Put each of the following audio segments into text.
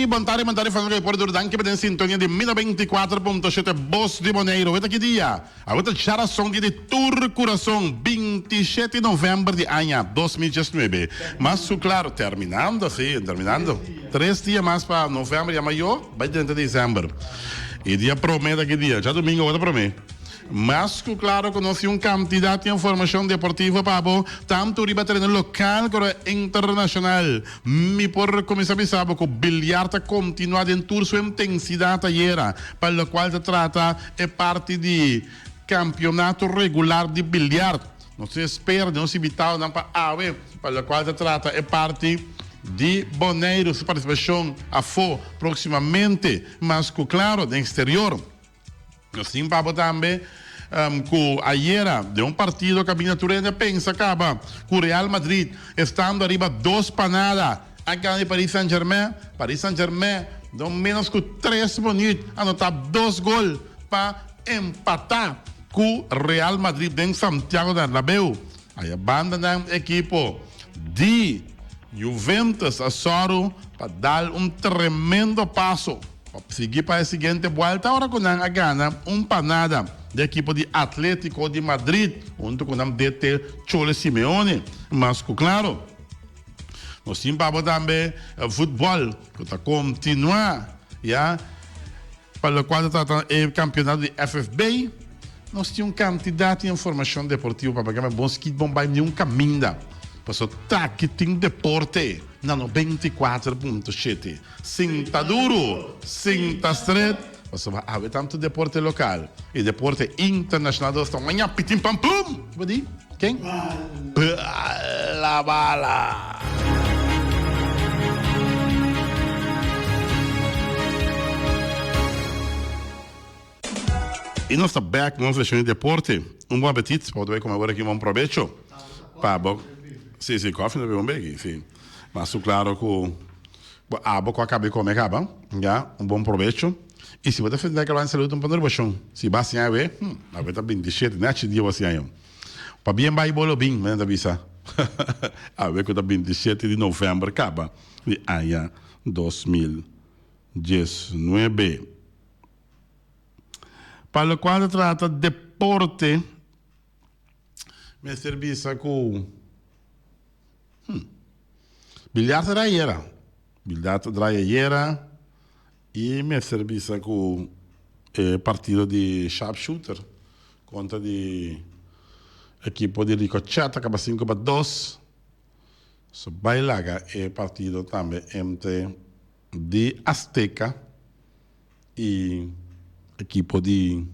Bon tardi, bon tardi familia por duro danki pa den sintonia di Mila 24.7 Bos di Boneiru. Awor ta ki dia? Awor ta djarason dia di tur kurason, 27 november di aña 2019. Mas su klaro, terminando, si, terminando. Tres dia mas pa november ya mayo, bai drenta december. E dia prome ta ki dia? Djadumingo awor ta prome. Mas ku klaro ku nos tin un kantidat di informashon deportivo pa bo, tantu riba tereno lokal komo internashonal. Mi por kuminsá bisa bo ku bilyar ta kontinuá den tur su intensidat ayera, pa lokual ta trata e parti di kampionato regular di bilyar. Nos ta spera di nos invitadonan pa awe, pa lokual ta trata e parti di Boneiru su partisipashon afó próksimamente, mas ku klaro den eksterior. Nos tin pa bo tambe cu ayera den un partido cabina tur hende a pensa caba cu Real Madrid estando ariba dos pa nada a gana di Paris Saint Germain. Paris Saint Germain den menos cu tres minuut a anota dos gol pa empata cu Real Madrid den Santiago Bernabeu. Aya banda nan ekipo di Juventus a sòru pa dal un tremendo paso. Pa sigui pa e siguiente buelta ora cu nan a gana un pa nada di ekipo di Atletico di Madrid hunto cu nan DT Chole Simeone. Mas cu claro nos tin pa bo tambe futbol cu ta continua ya pa locual ta trata e campeonato di FFB. Nos tin un cantidad di informacion deportivo pa bo bon skit bon bay niun caminda pasobra taki tin deporte na 94.7. Sinta duru, sinta stret, pasobra awe tantu deporte lokal i deporte internashonal dos ta maña pitin pam pum! Ki bo di? Ken? Bala bala! I nos ta bek nos leshon di deporte. Un bon apetit, pa bo ta bai kome awor aki un bon probecho pa bo. Si, si, kofi ta bai bon beki, si. Mas su klaro ku bo abo ku a kaba di kome kaba, ya, un bon probecho. I si bo ta fende kaba salud un pone ribashon. Si bo a siña awe, hm, awe ta 27, nechi dia bo a siña yo. Pabien bai bo lo bin, menen ta bisa. Awe ku ta 27 di november kaba di aña 2019. Pa lokual ta trata deporte, mester bisa ku hm, bilyar ta drai ayera. Bilyar ta drai ayera i mester bisa ku e partido di sharpshooter kontra di ekipo di Ricochet a kaba sinku pa dos. So bai laga e partido tambe entre di Azteca i ekipo di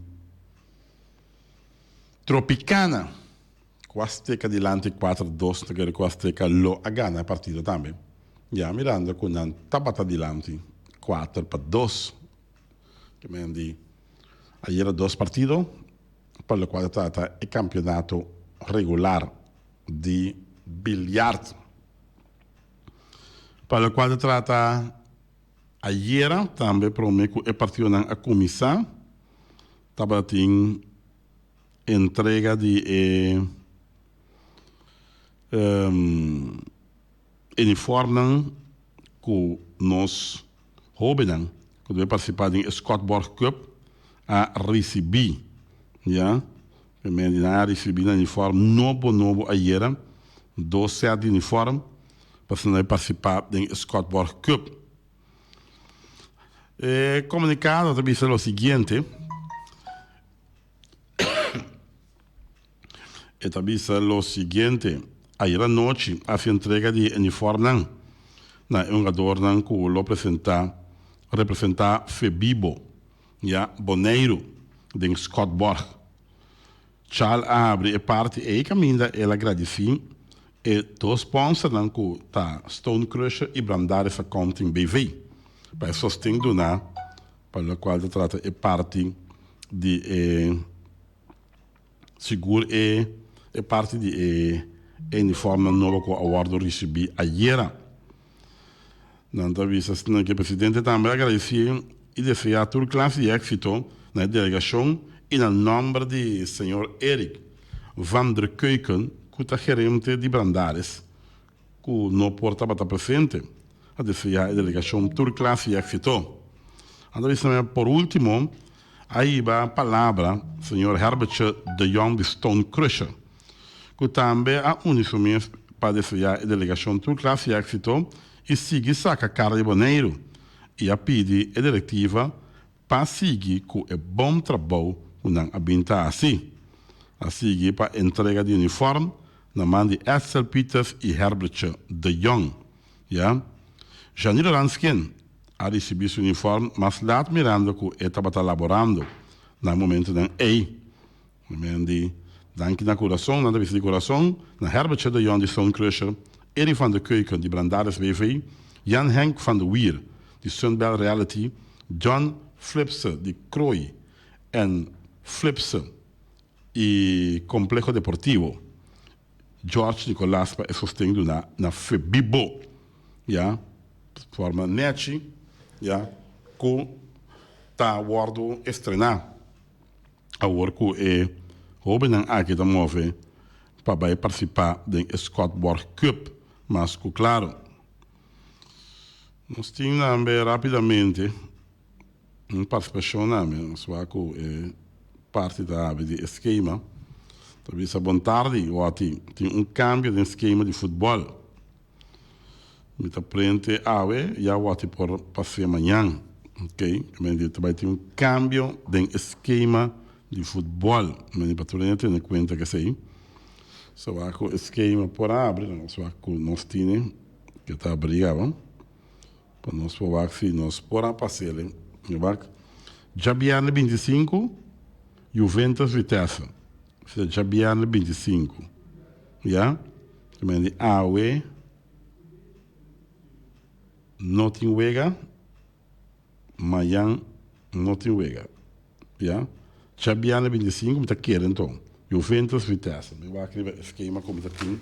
Tropicana ku Azteca dilanti kuater dos ta kere ku Azteca lo a gana e partido tambe ya mirando ku nan tabata dilanti 4-2 ke men di ayera dos partido pa lokual ta trata e kampionato regular di bilyart pa lokual ta trata Ayera tambe prome ku e partidonan a kuminsá tabatin entrega di e uniformnan ku nos hóbennan ku ta bai partisipá den e Scotborg Cup a risibí. Ya, primer di nan a risibí nan uniform nobo nobo ayera, dos sèt di uniform. Pasobra nan a partisipá den e Scotborg Cup. E komunikado ta bisa lo siguiente, E ta bisa lo siguiente, Ayer anochi a hasi entrega di e uniformnan na e hungadornan ku lo presentá representá Febibo, ya Boneiru, den Scotborg. Chal a habri e parti ei kaminda el a gradisí e dos sponsornan ku ta Stone Crusher i Brandaris Accounting BV pa e sosten duná pa lokual ta trata e parti di e sigur e e parti di e uniformnan nobo ku a wòrdu risibí ayera. Nan ta bisa asina ku e presidente tambe a gradisí i deseá tur klase di éksito na e delegashon i na nòmber di señor Eric van der Keuken ku ta gerente di Brandaris ku no por tabata presente. a deseá e delegashon tur klas i éksito. Anto bisa mi por último a hiba palabra señor Herbertje de Jong di Stone Crusher, ku tambe a uni su mes pa deseá e delegashon tur klas i éksito i sigui saka kara di Boneiru i a pidi e direktiva pa sigui ku e bon trabou ku nan a bin ta hasi. A sigui pa entrega di uniform na man di Edsel Pieters i Herbertje de Jong. Ya. Janilo Ransken a risibí su uniform mas lat mirando ku e tabata laborando na e momentunan ei. Men di danki na kurason, nan ta bisa di kurason, na Herbertje de Jong di Stone Crusher, Erik van de Keuken di Brandaris BV, Jan Henk van de Wier di Sunbelt Reality, John Flipse di Krooi en Flipse i Complejo Deportivo, George Nicolaas pa e sosten duna na Febibo, ya, forma nechi, ya, ku ta wòrdu estrená. Awor ku e hóbennan aki ta move pa bai partisipá den e Scott Borg Cup, mas ku klaro. Nos tin tambe rápidamente un partisipashon tambe, nos wak ku e parti ta habri di e skema. Ta bisa bon tardi, Watty, tin un kambio den skema di futbòl. Mi ta prente awe, ya wòrdu por pas'é mañan. Ok, men di ta bai tin un kambio den e skema di futbòl. Men di pa tur hende tene kuenta ku esei. So wak ku e skema por abri, nos wak ku nos tine ke ta abri kaba. Pa nos por wak si nos por a pas'el. Wak, djabièrnè 25, Juventus Vitesse. Esei ta djabièrnè 25, ya. Ta mende di awe no tin wega, mayan no tin wega, ya. Djabièrnè 25 mi ta kere nton Juventus Vitesse. Mi wak riba e skema ku mi ta tin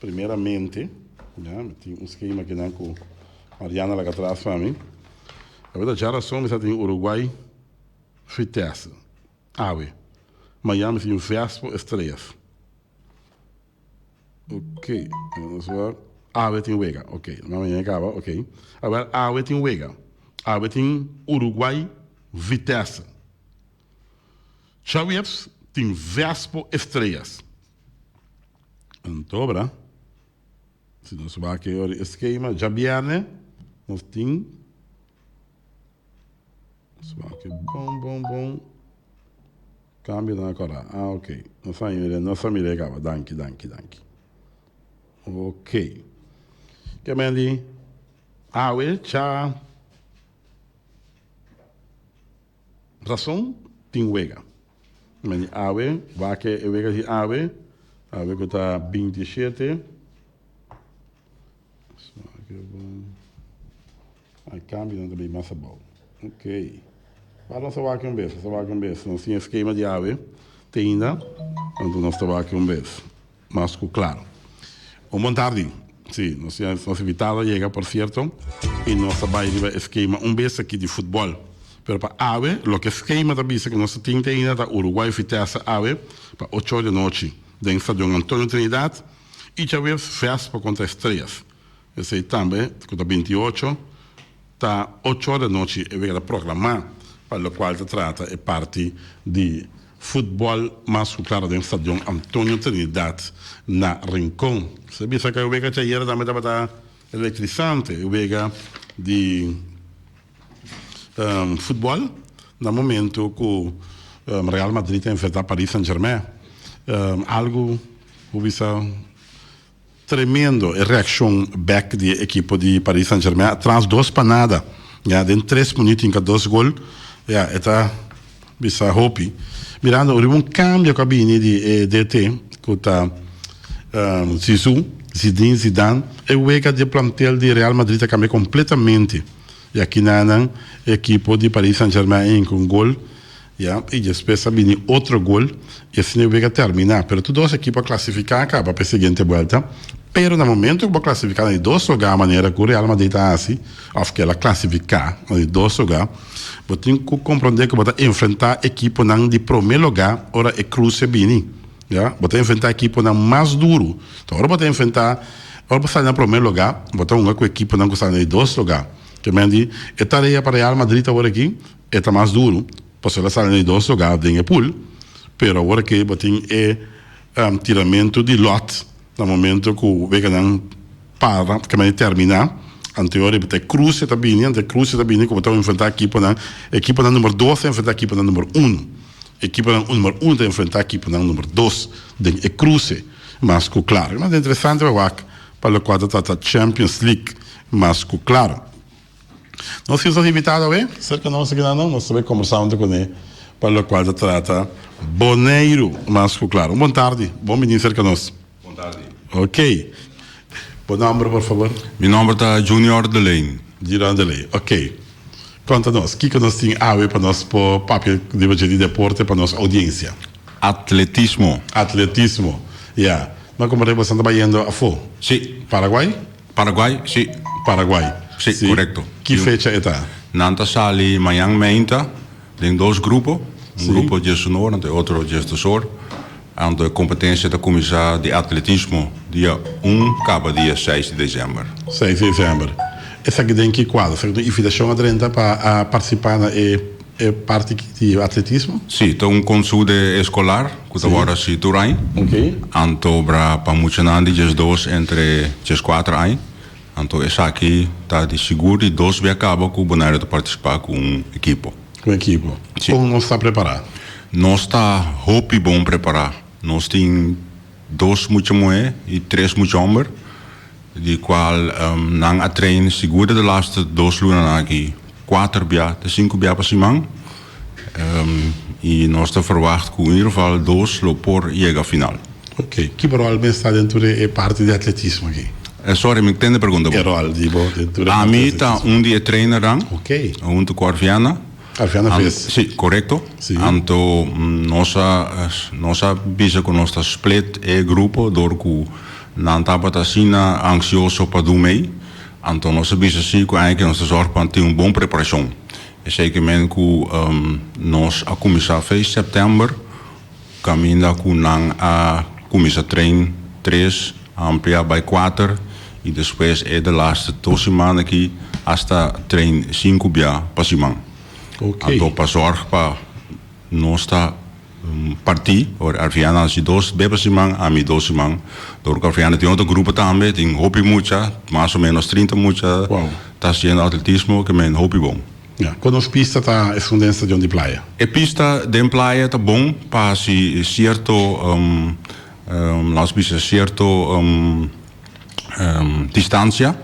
primeramente, ya. Mi tin un skema kinan ku Mariana laga atras pa mi. Awe ta djarason mi sa tin Uruguay Vitesse. Awe. Mayan mi tin Vespo Estrellas. Ok, nos wak. Awe tin wega, ok. Mama ya kaba, ok. Awel, awe tin wega. Awe tin Uruguay Vitesse. Djaweps tin Vespo Estrellas. Anto, bra, si nos wak e ora e skema, djabierne nos tin. Nos wak bon bon bon. Cambio na cora. Ah ok. Nos a mira, nos a mira e caba. Danki, danki, danki. Ok. Ke men di awe cha razon tin wega. Men di awe, wak e wega di awe, awe ku ta 27. Ai cambio nan ta bay mas abao. Ok. Wak nos a wak un bes, nos a wak un bes. Nos tin e skema di awe te ainda, anto nos ta wak un bes. Mas ku klaro. Un bon tardi. Si, nos tin nos invitado a yega por sierto i nos ta bay riba e skema un bes aki di futbol. Pero pa awe, loke skema ta bisa ku nos ta tin te ainda ta Uruguay Vitesse awe pa ocho or di anochi den Stadion Antonio Trinidad i djaweps Vespa kontra Estrellas. Esei tambe ku ta 28 ta ocho ora di anochi e wega ta proklamá pa lokual ta trata e parti di futbòl mas ku klaro den Stadion Antonio Trinidad na Rincon. Se bisa ku e wega djayera tambe tabata elektrisante, e wega di futbòl na momento ku Real Madrid ta enfrentá Paris Saint Germain. Algu ku bisa. Tremendo e reaccion bek di e ekipo di Paris Saint Germain atras dos pa nada ya den tres minuut hinca dos gol ya e ta bisa hopi mirando riba un cambio cu a bini di e DT cu ta Zizou Zinedine Zidane e wega di e plantel di Real Madrid a cambia completamente y akinanan e ekipo di Paris Saint Germain a hinca un gol. Ya, i despues a bini otro gol i asina e wega terminá. Pero tur dos ekipo a klasifiká kaba pa e siguiente buelta. Pero na momento ku bo klasifiká na di dos lugá manera ku Real Madrid a hasi òf ku el a klasifiká na di dos lugá, bo tin ku komprondé ku bo ta enfrentá ekiponan di promé lugá ora e kruse bini. Ya, bo ta enfrentá ekiponan mas duru. Ora bo ta enfrentá. Ora bo sali na promé lugá, bo ta hunga ku ekiponan ku sali na di dos lugá. Ke men di, e tarea pa Real Madrid awor aki e ta mas duru, pasobra el a sali na di dos lugá den e pool, pero awor aki bo tin e tiramentu di lòt na momento ku weganan para, ke men di terminá, anto e ora bo ta e kruse ta bini, anto e kruse ta bini ku bo ta enfrentá ekiponan, ekiponan number dos ta enfrentá ekiponan number uno, ekiponan number uno ta enfrentá ekiponan number dos den e kruse. Mas ku klaro. Mas interesante pa wak pa lokual ta trata Champions League. Mas ku klaro. Nos tin nos invitado awe serka nos aki nan. Nos ta bai kombersá huntu kuné pa lokual ta trata Boneiru. Mas ku klaro. Un bon tardi. Bon bini serka nos. Bon tardi. Ok. Bo nòmber por fabor? Mi nòmber ta Junior Delain. Junior Delain. Ok. Konta nos, kiko nos tin awe pa nos por papia riba dje di deporte pa nos oudiensia? Atletismo. Atletismo, ya. No komprende boso ta bayendo afó? Si. Paraguay? Paraguay, si. Paraguay. Si, korekto. Ki fecha e ta? Nan ta sali mañan meinta den dos grupo. Un grupo diesun or anto e otro diesdos or. Anto e kompetensia ta kuminsá di atletismo dia un kaba dia seis di desèmber. Seis di desèmber. Esaki den ki kuadro? Esaki ta un invitashon a drenta pa a partisipá na e e parti di atletismo? Sí, ta un konsude eskolar ku ta wòrdu hasi tur aña. Anto bra pa muchanan di diesdos entre dieskuater aña. Anto esaki ta di sigur di dos bia kaba ku Boneiru ta partisipá ku un ekipo. Ku un ekipo. Sí. Kon nos ta prepará? Nos ta hopi bon prepará. Nos tin dos mucha muhé i tres mucha hòmber, di kual nan a train sigur de laatste dos lunanan aki kuater bia te sinku bia pa siman. I nos ta ferwagt ku in ieder geval dos lo por yega final. Ok, ki ròl mes ta den tur e parti di atletismo aki? Sorry, mi tende pregunta bo. E ròl di bo den tur e parti di Ami ta atletismo? un di e trainernan. Ok. Huntu ku Arviana. Arviana Vis. Si, korekto. Si. Anto nos a nos a bisa ku nos ta split e grupo dor ku nan tabata asina ansioso pa dun mei. Anto nos a bisa si ku eindelijk nos ta zòrg pa tin un bon preparashon. Esei ke men ku nos a kuminsá feis sèptèmber kaminda ku nan a kuminsá train tres, amplia bai kuater i despues e de laste dos siman aki hasta train sinku bia pa siman. Anto pa zòrg pa nos ta Partí, ora Arviana hasi dos be pa siman, ami dos siman. Dor ku Arviana tin otro grupo tambe, tin hopi mucha, mas o menos trinta mucha ta hasiendo atletismo, ke men hopi bon. Ya, kon nos pista ta esun den stadion di Playa? E pista den Playa ta bon pa hasi sierto, laat nos bisa sierto distansia,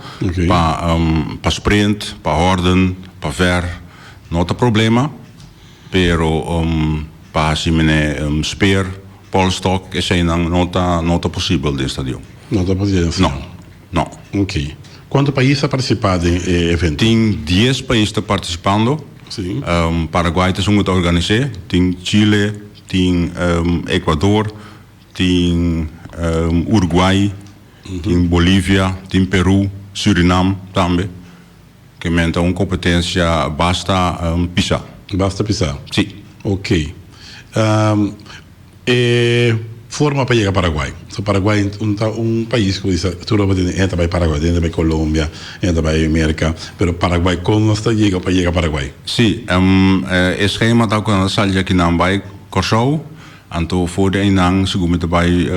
pa pa sprint, pa horden, pa ver, no ta problema. Pero pa hasi mene speer, polstok, eseinan no ta no ta posibel den stadion. No ta posibel den stadion? No, no. Ok. Kuantu pais ta partisipá den e evento? Tin dies pais ta partisipando. Si. Paraguay ta esun ku ta organis'é. Tin Chile, tin Ecuador, tin Uruguay, tin Bolivia, tin Peru, Surinam tambe. Ke men ta un kompetensia basta pisá. Basta pisá? Sí. Ok. E forma pa yega Paraguay. So Paraguay un ta un pais ku bo bisa tur ora bo tende hende ta bai Paraguay, hende ta bai Colombia, hende ta bai Merka, pero Paraguay kon nos ta yega pa yega Paraguay? Sí, e skema ta ku nan ta sali di akinan bai Kòrsou, anto for di einan segun mi ta bai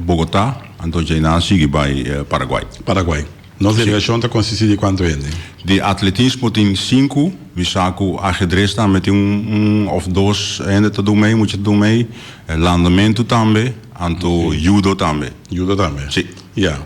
Bogotá, anto djeinan sigui bai Paraguay. Paraguay. Nos delegacion ta consisti di cuanto hende? Di atletismo tin sinku, mi sa cu ahedrez tambe tin un of dos hende ta dun mei, mucha ta dun mei, landamentu tambe, anto judo tambe. Judo tambe? Si. Ya.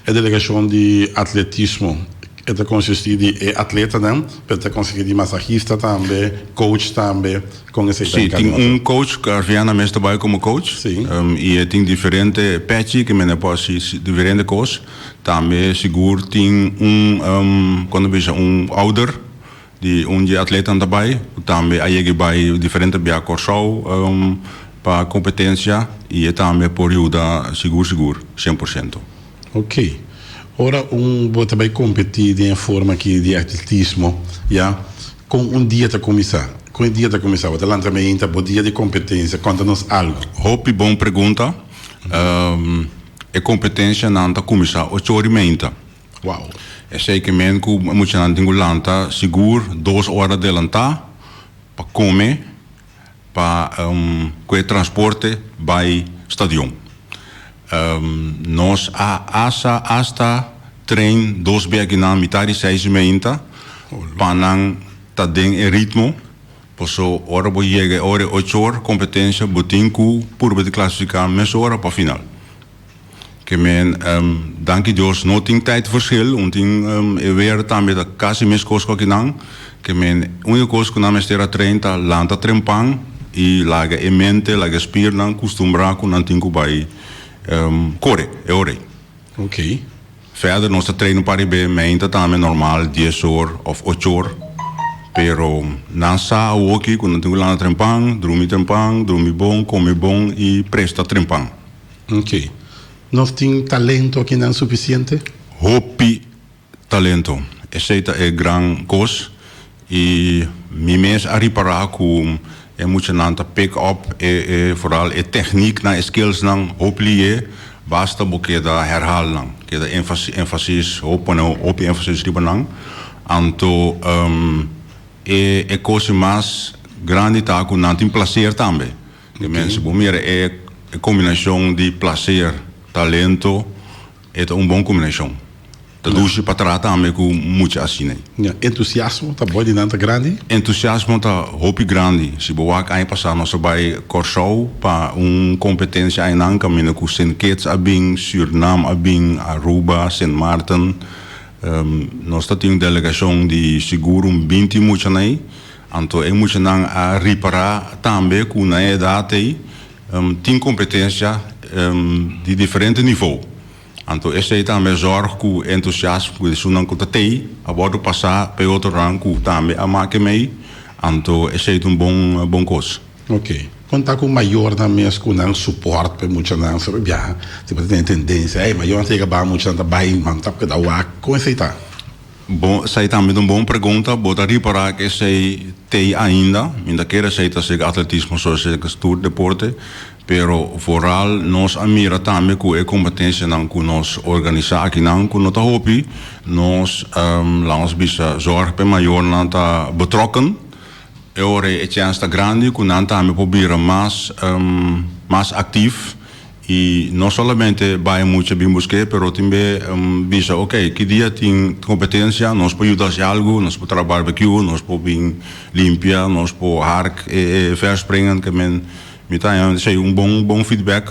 E delegacion di atletismo e ta consisti di e atletanan, pero ta consisti di masahista tambe, coach tambe, con esey ta Si, tin encarga? un coach, Arviana mes ta bay como coach, Si. y e tin diferente pechi ke mende por haci diferente cos. Tambe sigur tin un kon ta bisa un ouder di un di e atletan ta bai ku tambe a yega bai diferente bia Kòrsou pa kompetensia i e tambe por yuda sigur sigur 100%. Ok. Ora un bo ta bai kompetí den e forma aki di atletismo ya, kon un dia ta kuminsá? Kon e dia ta kuminsá? Bo ta lanta meinta bo dia di kompetensia, konta nos algu. Hopi bon pregunta. E kompetensianan ta kuminsá ocho ora i meinta. Wow. Esei ke men ku e muchanan tin ku lanta sigur dos ora adelantá pa kome pa ku e transporte bai stadion. Nos a asa asta train dos bia akinan mitá di seis i meinta pa nan ta den e ritmo. Paso ora bo yega e ora e ocho or kompetensia bo tin ku purba di klasifiká mesora pa final. Ke men danki Dios no tin tijdverschil, un tin e weer tambe ta kasi meskos ku akinan. Ke men uniko kos ku nan mester a train ta lanta trempan i laga e mente, laga e spiernan kustumbrá ku nan tin ku bai kore e ora ei. Ok. Verder nos ta train un par di be meinta tambe normal dies or of ocho or pero nan sa awoki ku nan tin ku lanta trempan, drumi trempan, drumi bon, kome bon i presta trempan. Ok. Nos tin talento akinan sufisiente? Hopi talento. Esei ta e gran kos i mi mes a ripará ku e muchanan ta pick up e e vooral e technieknan, e skillsnan hopi lié, basta bo keda herhaal nan, keda enfasis, pone hopi enfasis riba nan. Anto e e kos mas grandi ta ku nan tin placer tambe. Di men si bo mira e kombinashon di placer, talento, e ta un bon kombinashon. Ta dushi pa traha tambe ku mucha asina. Ya, entusiasmo ta boi di nan ta grandi? Entusiasmo ta hopi grandi. Si bo wak aña pasá nos a bai Kòrsou pa un kompetensia einan kaminda ku Sint Kitts a bin, Sürnam a bin, Aruba, Sint Maarten. Nos ta tin un delegashon di sigur un binti muchanan ei. Anto e muchanan a ripará tambe ku na e edat ei tin kompetensia di diferente nivou. Anto esei tambe a zòrg ku e entusiasmo ku esunnan ku ta tei a wòrdu pasá pa e otronan ku tambe a make mei. Anto esei ta un bon bon kos. Ok. Kon ta ku mayornan mes ku nan supòrt pa e muchanan sabe biaha? Si bo ta tene tendensia, ey mayornan ta yega baha muchanan ta bai man ta keda wak. Kon esei ta? Bon, esei tambe ta un bon pregunta. Bo ta ripará ku esei t'ei ainda. Mi ta kere esei ta sega atletismo so esei tur deporte. Pero vooral nos a mira tambe ku e kompetensianan ku nos organisá akinan ku no ta hopi, nos laat ons bisa zorg pa e mayornan ta betrokken. E ora ei e chèns ta grandi ku nan tambe por bira mas mas aktif i no solamente bai mucha bin busk'é pero tin be bisa ok ki dia tin kompetensia nos por yuda hasi algu, nos por traha barbecue, nos por bin limpia, nos por hark e verspringen ke men mi ta haña esei un bon bon feedback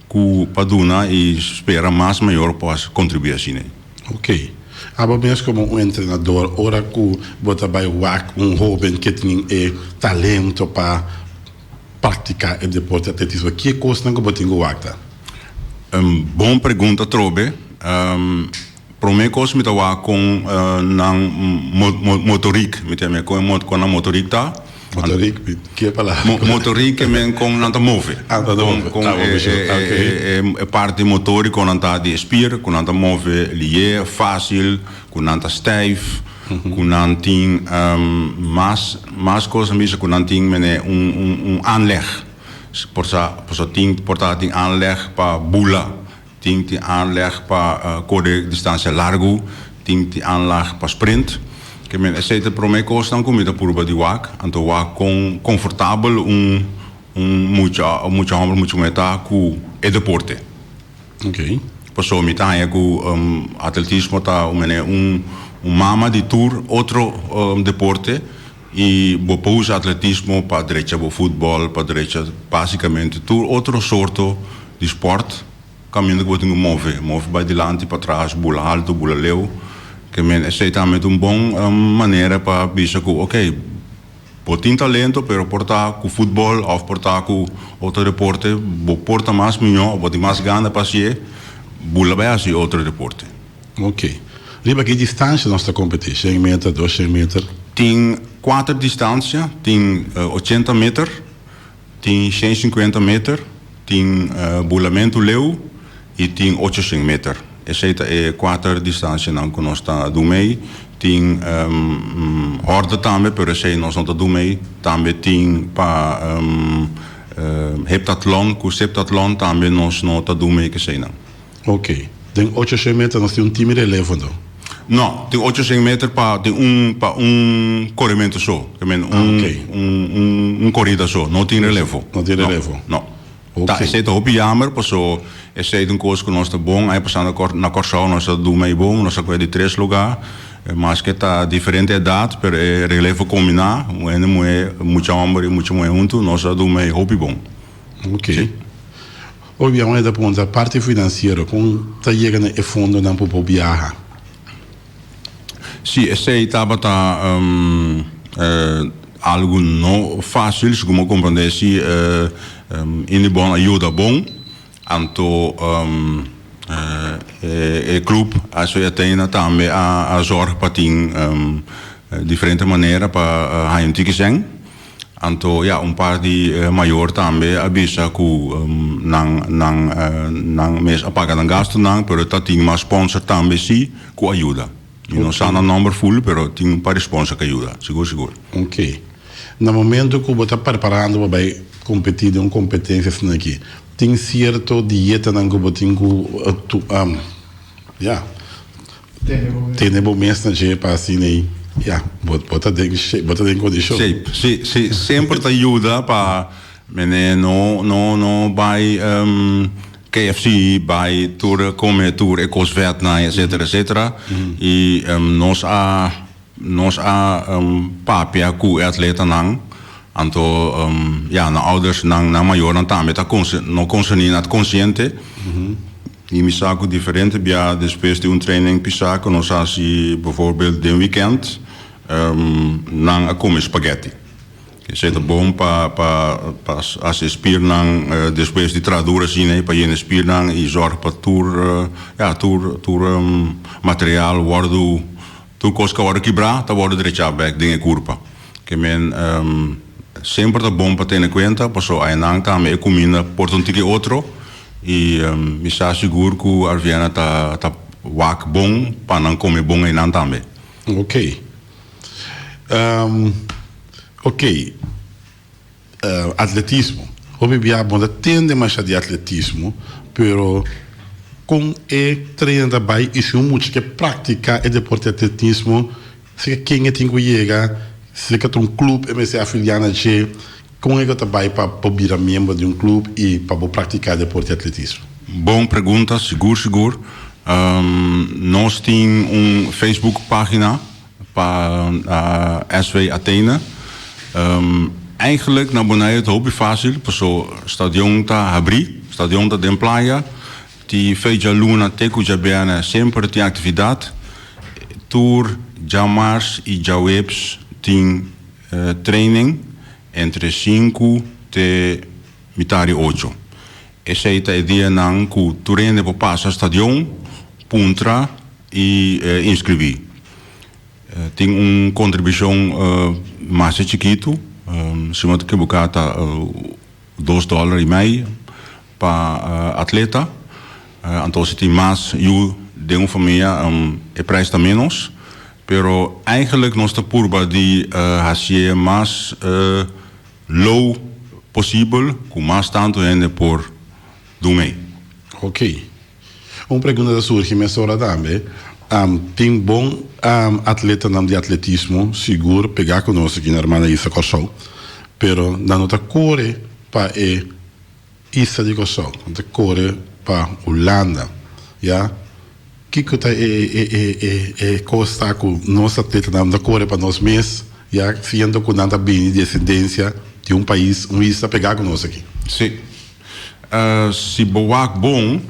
ku pa duna i spera mas mayor por kontribuí asina. Ok. Abo mes komo un entrenador ora ku bo ta bai wak un hoben ke tin e talento pa praktiká e deporte atletismo, ki kosnan ku bo tin ku wak ta? Un bon pregunta atrobe. Prome kos mi ta wak kon nan motorik, mi ta yama kon kon nan motorik ta. Motorik, ki e palabra? Motorik ke men kon nan ta move. Ah, nan ta move. Kon e parti motoriko nan ta di e spier, ku nan ta move lié, fásil, ku nan ta stijf, ku nan tin mas mas kos a bisa ku nan tin mene un un aanleg. Por sa por sa tin por ta tin aanleg pa bula. Tin tin aanleg pa kore distansia largu, tin tin aanlag pa sprint. Ke men esei ta e prome kosnan ku mi ta purba di wak. Anto wak kon konfortabel un un mucha un mucha hòmber mucha muhé ta ku e deporte. Ok. Pasobra mi ta haña ku atletismo ta un manera un un mama di tur otro deporte i bo por usa atletismo pa drecha bo futbòl, pa drecha basikamente tur otro sorto di spòrt. Kaminda ku bo tin ku move, move bai dilanti, patras, bula haltu, bula leu. Ke men esei tambe ta un bon manera pa bisa ku oke, bo tin talento pero por ta ku futbòl òf por ta ku otro deporte bo por ta mas mihó òf bo tin mas gana pa hasié, bula bai hasi otro deporte. Oke. Riba ki distansha nos ta kompetí? Shen meter, doshen meter? Tin kuater distansia, tin ochenta meter, Tin 150 meter, tin bulamentu leu i tin 800 meter. Esei ta e kuater distansianan ku nos ta dun mei. Tin hòrde tambe, pero esei nos no ta dun mei. Tambe tin pa heptatlon ku septatlon tambe nos no ta dun mei ku eseinan. Ok. Den 800 meter nos tin un team relevo anto? No, tin 800 meter pa tin un pa un korementu so. Ke men un un un un korida so. No tin relevo. No tin relevo. No. Ta esei ta hopi jammer paso esei ta un kos ku nos ta bon. Aña pasá na na Kòrsou nos a duna ei bon. Nos a kohe di tres lugá. Maske ta diferente edat pero e relevo kombiná, un hende muhé, mucha hòmber i mucha muhé huntu, nos a duna ei hopi bon. Ok. Hopi bia un hende ta puntra, parti finansiero, kon ta yega na e fondonan pa bo biaha? Sí, esei tabata algu no fásil, segun mi a komprendé sí, Indebon a yuda bon, anto e klup SV Athena tambe a zòrg pa tin diferente manera pa haña un tiki sèn. Anto ya, un par di mayor tambe a bisa ku nan nan nan mes a paga nan gastunan, pero ta tin mas sponsor tambe si ku a yuda. Mi no sa nan nomber ful, pero tin un par di sponsor ku a yuda, sigur sigur. Ok. Na momento ku bo ta preparando pa bai kompetí den un kompetensia asina aki, tin sierto dietanan ku bo tin ku ya, Tene bo mes na dje pa asina ei ya bo bo ta den shape bo ta den kondishon. Shape si si semper ta yuda pa mene no no no bai KFC bai tur kome tur e kos vètnan etcetera etcetera i nos a Nos a papia ku e atletanan, anto ya nan ouders, nan nan mayornan tambe ta no konserní, nan ta konsiente. I mi sa ku diferente bia despues di un training pisá ku nos hasi bijvoorbeeld den wikènt, nan a kome spaghetti. Esei ta bon pa pa pa hasi e spiernan despues di traha duru asina pa yena e spiernan i zòrg pa tur ya tur tur material wòrdu Tur kos ku a wòrdu kibrá ta wòrdu drechá bèk den e kurpa. Ke men semper ta bon pa tene kuenta paso ayanan tambe e kuminda por ta un tiki otro i mi sa sigur ku Arviena ta ta wak bon pa nan kome bon einan tambe. Ok. Ok. Atletismo. Hopi bia bo ta tende masha di atletismo, pero kon e trainer ta bai i si un mucha ke praktika e deporte atletismo, si ken e tin ku yega, si ta un club e mester afilia na dje, kon e ta bai pa bo bira miembro di un club i pa bo praktika deporte atletismo? Bon pregunta, sigur sigur. Nos tin un Facebook pagina Pa SV Athene. Eigenlijk na Bonaire ta hopi fácil paso stadion ta habrí, stadion ta den playa, ti fe djaluna te ku djabièrnè semper tin aktividat. Tur djamars i djaweps tin training entre sinku te mitar di ocho. Esei ta e dianan ku tur hende por pasa stadion, puntra i inskribí. Tin un kontribushon masha chikitu, si no ta ekiboká ta dos dòler i mei pa atleta. Anto si tin mas yu den un famia e prijs ta ménos. Pero eigenlik nos ta purba di hasié mas low posibel ku mas tantu hende por dun ei. Ok. Un pregunta ta surgi mesora tambe. Tin bon atletanan di atletismo sigur pegá ku nos aki na Hermana Isla Kòrsou, pero nan no ta kore pa e isla di Kòrsou, nan ta kore pa Hulanda, ya. Kiko ta e kos ta ku nos atletanan no ta kore pa nos mes, ya, siendo ku nan ta bini di desendensia di un pais, un isla pegá ku nos aki? Sí. Si bo wak bon,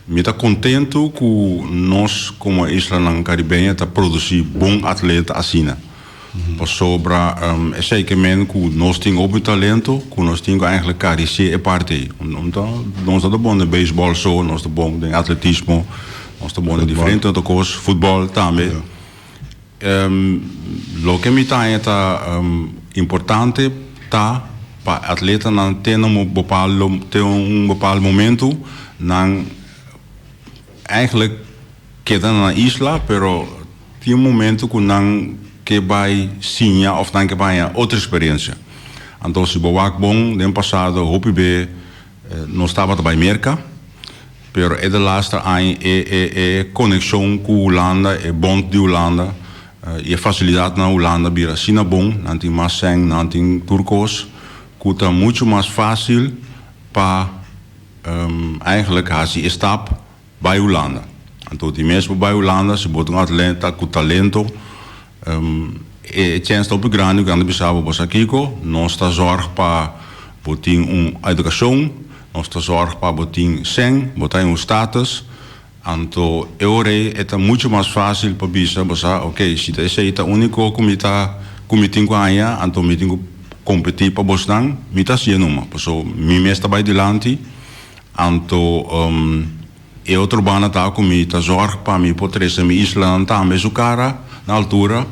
mi ta kontentu ku nos komo islanan karibeño ta produsí bon atleta asina. Pasobra esei ke men ku nos tin hopi talento ku nos tin ku eigentlik karisié e parti ei. Nos no ta bon den beisbòl so, nos ta bon den atletismo, nos ta bon den diferente otro kos, futbòl tambe. Loke mi ta haña ta importante ta pa atletanan te na un bepaaldo te un bepaaldo momento nan eigenlijk keda na nan isla pero tin un momento ku nan ke bai siña òf nan ke bai haña otro eksperensia. Anto si bo wak bon den pasado hopi be nos tabata bai Merka. Pero e delaster aña e e e konekshon ku Hulanda, e bond di Hulanda i e fasilidat na Hulanda bira asina bon, nan tin mas sèn, nan tin tur kos ku ta muchu mas fásil pa eigenlijk hasi e stap bai Hulanda. Anto di mes bo bai Hulanda si bo ta un atleta ku talento e chèns ta hopi grandi ku nan ta bisa bo, bo sa kiko, nos ta zòrg pa bo tin un edukashon, nos ta zòrg pa bo tin sèn, bo ta den un status. Anto e ora ei e ta muchu mas fásil pa bisa bo sa, oke, si ta esei ta úniko ku mi ta ku mi tin ku haña, anto mi tin ku kompetí pa bosnan, mi ta hasié numa, pasobra mi mes ta bai dilanti. Anto e otro banda ta ku mi ta zòrg pa mi por trese mi islanan tambe su kara na altura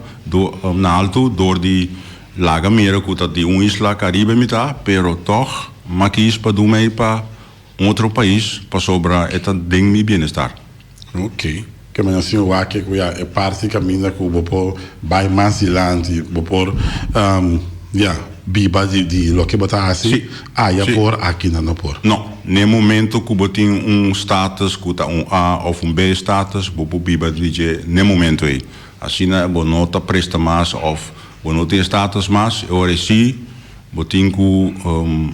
na altu dor di laga mira ku ta di un isla Karibe mi ta, pero tòg m'a kis pa dun mei pa un otro pais pasobra e ta den mi bienestar. Ok. Ke manera si wak ku ya e parti kaminda ku bo por bai mas dilanti, bo por ya biba di di loke bo ta hasi, Si. aya Si. por, aki nan no por. No. N'e momento ku bo tin un status ku ta un A òf un B status, bo por biba di dje n'e momento ei. Asina bo no ta presta mas òf bo no tin e status mas, e ora ei si bo tin ku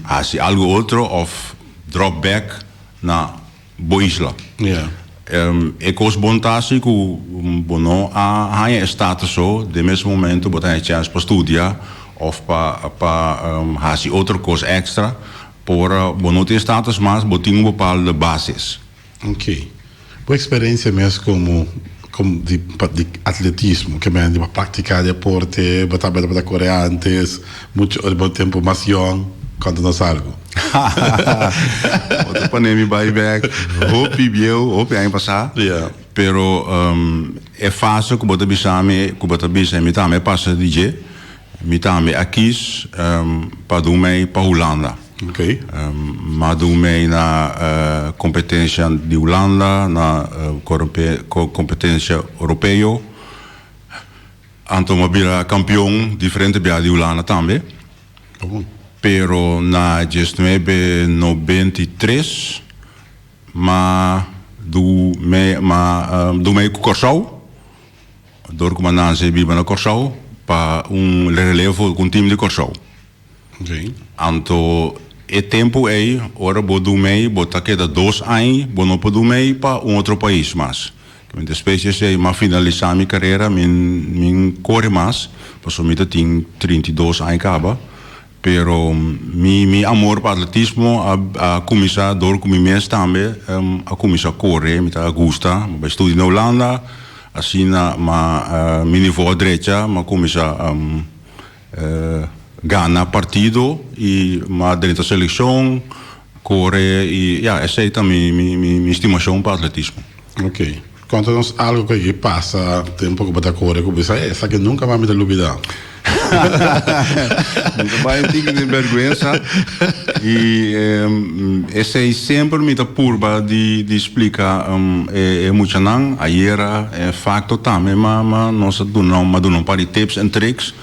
hasi algu otro òf drop back na bo isla. E kos bon ta si ku bo no a haña e status so, den mes momento bo ta haña chèns pa studia òf pa pa hasi otro kos èkstra. Por ora bo no tin e status mas, bo tin un bepaalde basis. Ok. Bo eksperensia mes komo komo di di atletismo, ke men di bo praktiká deporte, bo tabata tabata kore antes, muchu ora bo tempu mas yòn, konta nos algu. Bo ta pone mi bai bek hopi bieu, hopi aña pasá. Pero e fase ku bo ta bisa mi, ku bo ta bisa mi tambe a pasa di dje. Mi tambe a kis pa dun mei pa Hulanda. M'a dun mei na kompetensia di Hulanda, na kompetensia Europeo. Anto m'a bira kampion diferente bia di Hulanda tambe. Pero na diesnuebe 93 m'a dun mei m'a dun mei ku Kòrsou. Dor ku m'a nase i biba na Kòrsou pa un relevo ku un tim di Kòrsou. Anto e tempu ei ora bo dumei bo ta keda dos aña bo no por dumei pa un otro pais mas. Despues di esei m'a finalisá mi karera mi mi kore mas pasobra mi ta tin 32 aña kaba. Pero mi mi amor pa atletismo a a kuminsá dor ku mi mes tambe a kuminsá kore, mi ta gusta, mi bai studia na Hulanda, asina ma mi nivo a drecha, mi a kuminsá gana partido i mi a drenta selekshon, kore i ya esei ta mi mi mi stimashon pa atletismo. Ok. Konta nos algo ku a pasa tempu ku bo ta kore ku bo bisa, eh, esaki nunka mas mi ta lubida. Mi ta bai un tiki den bèrgwensa i esei semper mi ta purba di di splika e muchanan. Ayera e fakto tambe ma ma nos a duna nan a duna un par di tips en tricks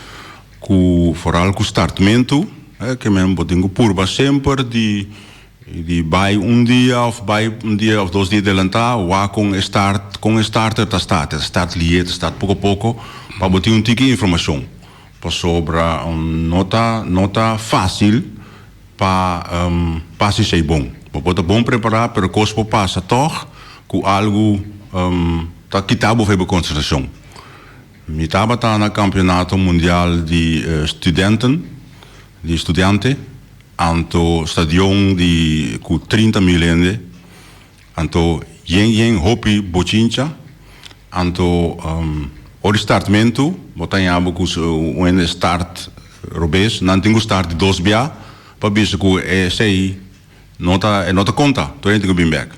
ku foral ku startmentu ke men bo tin ku purba semper di Di bai un dia of bai un dia of dos dia delantá, wak kon e start, kon e starter ta start. E ta start lié, ta start poko poko, pa bo tin un tiki informashon. Pasobra no ta, no ta fásil pa pa hasi esei bon. Bo por ta bon prepará, pero kos por pasa tòg ku algu ta kita bo for bo konsentrashon. Mi tabata na kampionato mundial di studenten, di studiante. Anto stadion di ku 30.000 hende, anto yen yen hopi bochincha, anto ora di startmentu bo ta haña bo ku un hende start robes, nan tin ku start di dos bia pa bisa ku esei no ta e no ta konta, tur hende tin ku bin bek.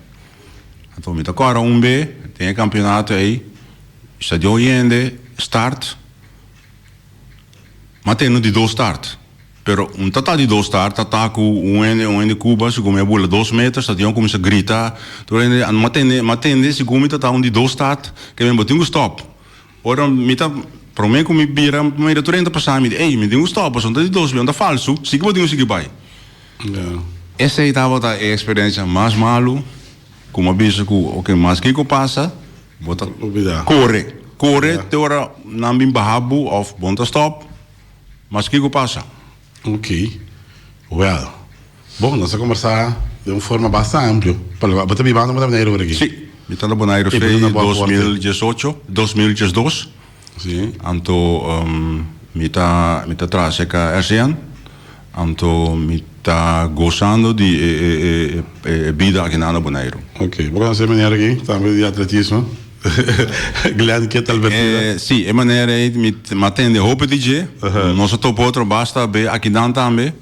Anto mi ta kòrda un be den e kampionato ei, stadion yen hende start, m'a tene di dos start. Pero un tata di dos start ta ta ku un hende un hende Cuba segun mi a bula dos meter stadion kuminsa grita tur hende m'a tende m'a tende segun mi tata un di dos start ke men bo tin ku stop ora mi ta prome ku mi bira mi mira tur hende ta pasa mi di ey mi tin ku stop pasobra un ta di dos un ta falsu sigui bo tin ku sigui bai esei tabata e experiencia mas malu. Ku mi a bisa ku oke mas kiko pasa bo ta kore kore te ora nan bin baha bo òf bo no ta stòp mas kiko pasa. Ok well bon nos a kombersá den un forma basta amplio pa loke bo ta bibando bo ta Boneiru ora aki? Si mi ta na Boneiru fe 2018 2012 anto mi ta mi ta traha serka RCN anto mi ta gozando di e e bida aki na Boneiru. Ok bo konosé e meneer aki tambe di atletismo Glenn Kit Albertina? Si e meneer ei mi a tende hopi di dje nos a topa otro basta be akinan tambe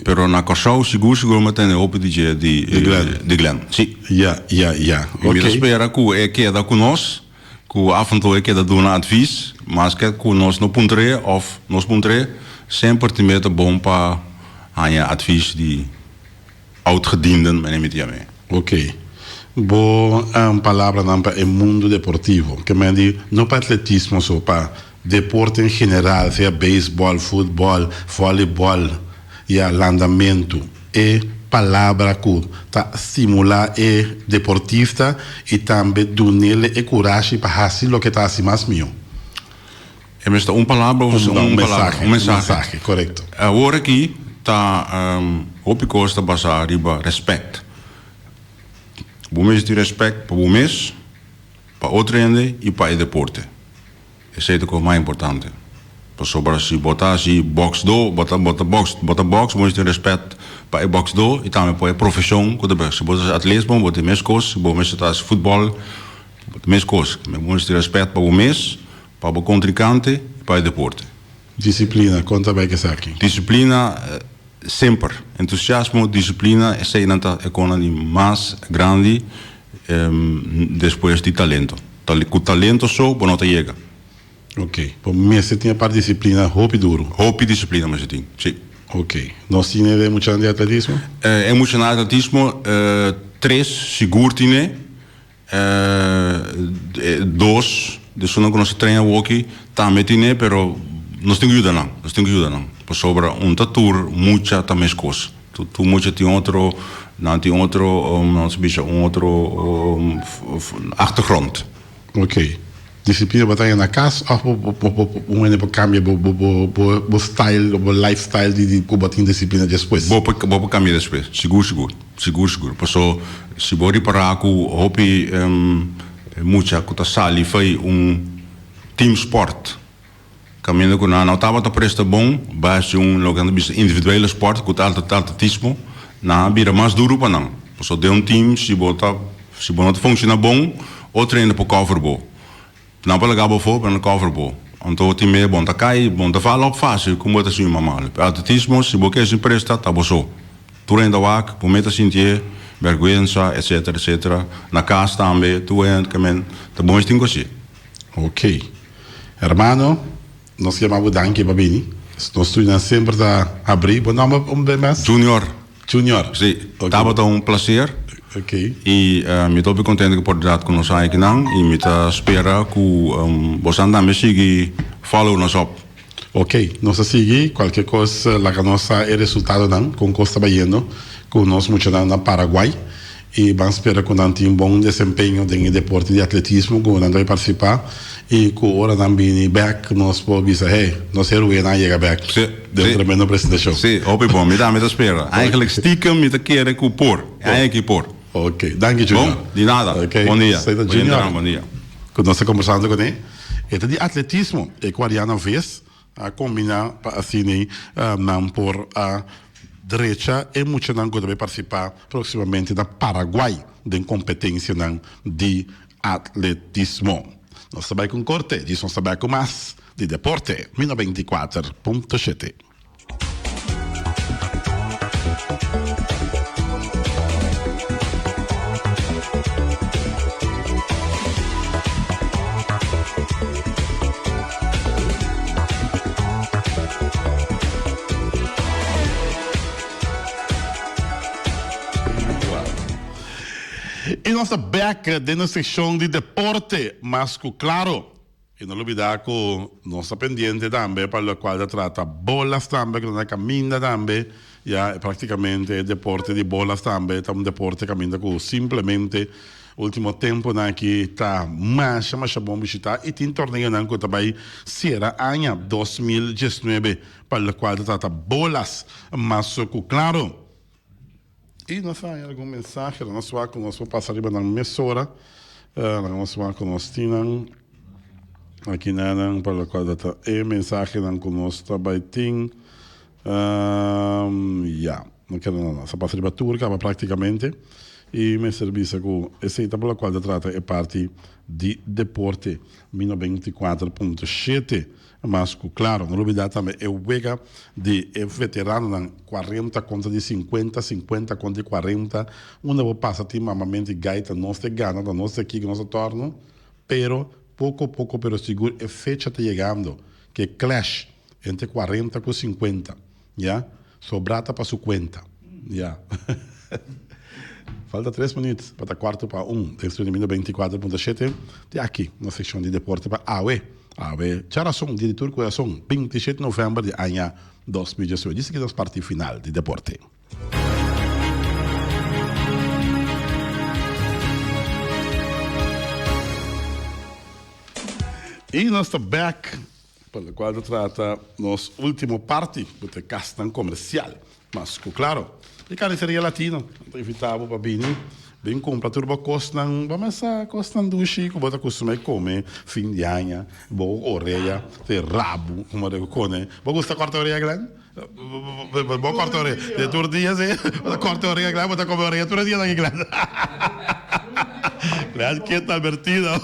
pero na Kòrsou sigur sigur mi a tende hopi di dje di di Glenn si. Ya ya ya ok. Mi ta spera ku e keda ku nos Ku afentu e keda duna advis, maske ku nos no puntr'é òf nos puntr'é, semper tin meta bon pa haña advis di oudgedienden, mene mi ta yam'é. Ok. Bo palabranan pa e mundu deportivo, ke men di no pa atletismo so, pa deporte en general, sea beisbòl, futbòl, vòlibòl, ya landamentu, e palabra ku ta stimulá e deportista i tambe dunele e kurashi pa hasi loke ta hasi mas mihó. E mester un palabra of un palabra? Un mensahe. Un mensahe, korekto. Awor aki ta hopi kos ta basá riba rèspèt. Bo mester tin rèspèt pa bo mes, pa otro hende i pa e deporte. Esei ta kos mas importante. Pasobra si bo ta hasi bòksdó, bo ta bo ta bòks bo ta bòks, bo mester tin rèspèt pa e bòksdó i tambe pa e profeshon ku ta bèk. Si bo ta hasi atletismo, bo tin mes kos, si bo mester ta hasi futbòl, bo tin mes kos. Bo mester tin rèspèt pa bo mes, pa bo kontrinkante i pa e deporte. Disiplina, kon ta bai ku esaki? Disiplina semper. Entusiasmo, disiplina, eseinan ta e konan di mas grandi despues di talento. Ku talento so bo no ta yega. Ok. Bo mester tin e part disiplina hopi duru. Hopi disiplina mester tin, si. Ok. Nos tin e muchanan di atletismo? E muchanan di atletismo, tres sigur tin e. Dos, esunnan ku nos ta train awoki tambe tine, pero nos tin ku yuda nan, nos tin ku yuda nan, pasobra un ta tur mucha ta meskos, tur mucha tin otro, nan tin otro, nos ta bisa un otro achtergrond. Ok. Disciplina bo ta haña na kas òf bo bo un hende por kambia bo bo bo bo style bo lifestyle di di ku bo tin disciplina despues? Bo por bo por kambia despues, sigur sigur, sigur sigur. Paso si bo ripará ku hopi mucha ku ta sali fei un team sport kaminda ku nan no tabata presta bon bai hasi un loke nan ta bisa individuele sport ku ta atletismo nan a bira mas duru pa nan. Paso den un team si bo ta Si bo no ta funciona bon, otro hende por cover bo. Nan por laga bo afo, pero nan cover bo. Anto tin mey bo no ta cay, bo no ta val op facil como bo ta sinti malo. Pero atletismo, si bo kier sin presta, ta bo so. Tur hende ta wak, bo mey ta sintié berguensa, etcetera, etcetera. Na cas tambe, tur hende ta men, ta bon es tin cu haci. Ok. Hermano, nos yama bo danki pa bini. Nos studinan semper ta habri. Bo nomber un bes mas? Junior. Junior. Sí, tabata un placer. Ok. Y mi ta hopi contento cu por dat cu nos akinan y mi ta spera cu bosan tambe sigui follow nos op. Ok, nos ta sigui, cualkier cos laga nos sa e resultadonan con cos ta bayendo cu nos muchanan na Paraguay y ban spera cu nan tin bon desempeño den e deporte di atletismo cu nan ta bay participa y cu ora nan bini bek nos por bisa hey, nos heroenan a yega bek den un tremendo presentacion. Sí, hopi bon. Mi tambe ta spera. Eigenlijk stiekem mi ta kere cu por. Eigenlijk por. Ok, danki Junior. Bon, di nada. Bon dia. Junior. Bon dia. Cu nos ta conversando cune, e ta di atletismo. E cu Ariana Ves a combina pa asina nan por a drecha e muchanan cu ta bay participa proximamente na Paraguay den competencianan di atletismo. Nos ta bay cu un corte, djis nos ta bay cu mas di deporte. Mi 94.7. I nos ta bek den nos sekshon di deporte mas ku klaro. I no lubida ku nos ta pendiente tambe pa lokual ta trata bolas tambe ku ta na kaminda tambe. Ya práktikamente e deporte di bolas tambe ta un deporte kaminda ku simplemente último temponan aki ta masha masha bon bishitá i tin torneonan ku ta bai sera aña 2019 pa lokual ta trata bolas mas ku klaro. I nos a haña algun mensahe, laga nos wak ku nos por pasa riba nan mesora. Laga nos wak ku nos tin nan aki nan pa lokual ta trata e mensahenan ku nos ta bai tin. Ya, no keda nada. Nos a pasa riba tur kaba práktikamente i mester bisa ku esei ta pa lokual ta trata e parti di deporte. Mi 94.7 mas ku klaro. No lubidá tambe e wega di e veteranonan, kuarenta kontra di sinkuenta, sinkuenta kontra di kuarenta, unda bo pasa tin mamamenti gaita, nos ta gana, ta nos ta kiko, nos ta tòrnu, pero poko poko pero sigur e fecha ta yegando ku e clash Entre cuarenta cu cincuenta, ya. Sobrá ta pa su cuenta, ya. Falta tres minuut pa ta cuarto pa un den studio mino 24.7 di aki na seccion di deporte pa awe. Awe djarason, dia di tur curason, 27 november di aña 2018. Djis aki nos parti final di deporte. Y nos ta back. Pa locual ta trata nos ultimo parti cu ta e casnan comercial. Mas cu claro, e Carniceria Latino ta invita bo pa bini bin cumpra tur bo cosnan, bo mesa cosnan dushi cu bo ta custuma e come fin di aña, bo orea, te rabu, como de cone. Bo gusta corta orea, Glenn? Bo corta orea de tur dia, si? Bo ta corta orea, Glenn? Bo ta come orea tur e dia aki, Glenn? Glenn, keda advertido.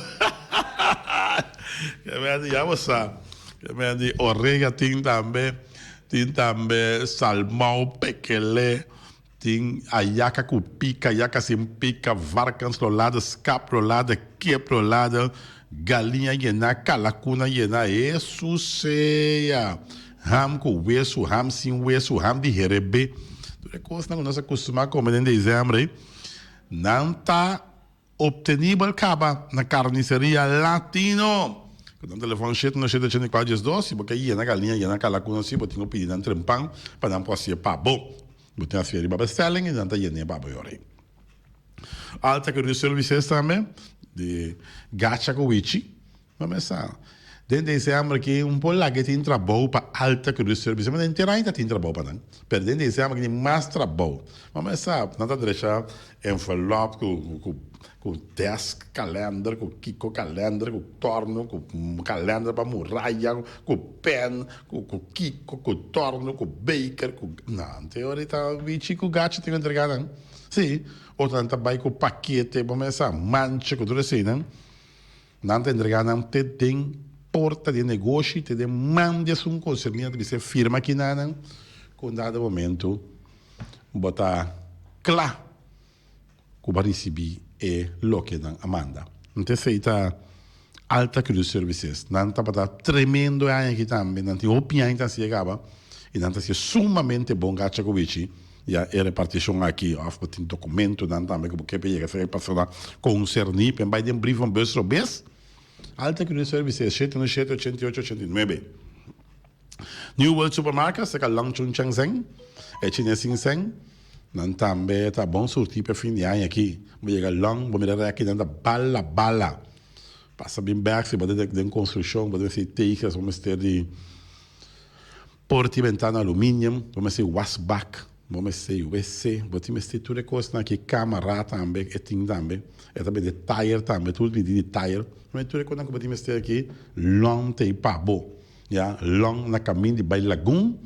Ke men di ya bo sa. Ke men di orega tin tambe, tin tambe salmou, pekele, tin ayaka ku pika, ayaka sin pika, varkensrolada, skaprolada, keprolada, galiña yená, kalakuna yená, Hesus sea! Ham ku wesu, ham sin wesu, ham di herebé. Tur e kosnan ku nos a kustumá kome den desèmber ei, nan ta. Obtenibel kaba na Carniceria Latino. Ku nan telefòn shete no shete ochenta i kuater dies dos. Si bo ke yena galiña, yena kalakuna si bo tin ku pidi nan trempan pa nan por hasié pa bo. Bo tin hasié riba bestelling i nan ta yen'é pa bo e ora ei. Alta Courier Services tambe di Gacha ku Wichi. No mester. Den december aki un por laga tin trabou pa Alta Cruz Service. Ma den terain ta tin trabou pa nan. Pero den december aki tin mas trabou. No mester. Nan ta drecha envelop cu cu cu desk kalender, cu kiko kalender, cu torno, cu kalender pa muraya, cu pen, cu cu kiko, cu torno, cu beker, cu. Nan te ora ta bichi cu gachi tin cu entrega nan. Si. Otro nan ta bay cu pakete, bo mester mancha cu tur eseinan. Nan ta entregá nan te den porta di e negoshi, te den man di esun konserní. Nan ta bisa e firma kinanan ku un dado momento bo ta kla ku bo a risibí e loke nan a manda. Anto esei ta Alta Cruz Services. Nan tabata tremendo e aña aki tambe. Nan tin hopi aña ta hasi e kaba i nan ta hasi sumamente bon gacha ku bichi. Ya e reparticion aki of bo tin documentonan tambe cu bo ke pa yega cerca e persona concerni pa e bay den brievenbus robes. Alta Cruz Services, 717 88 89. New World Supermarket cerca Long Chun Cheng Seng, e Chines Sing Seng, nan tambe ta bon surti pa e fin di aña aki. Bo yega Long, bo mira reki nan ta bala bala. Pasa bin bek si bo ta den construccion, bo ta mester di tegels, bo mester di. Porta i bentana aluminium, bo mester wasbak, bo mester wc, bo tin mester tur e kosnan aki, kamara tambe e tin tambe, e ta bende tayer tambe, tur midi di tayer, tur e kosnan ku bo tin mester aki lòn ta ei pa bo, ya, lòn na kamin di bai Lagun,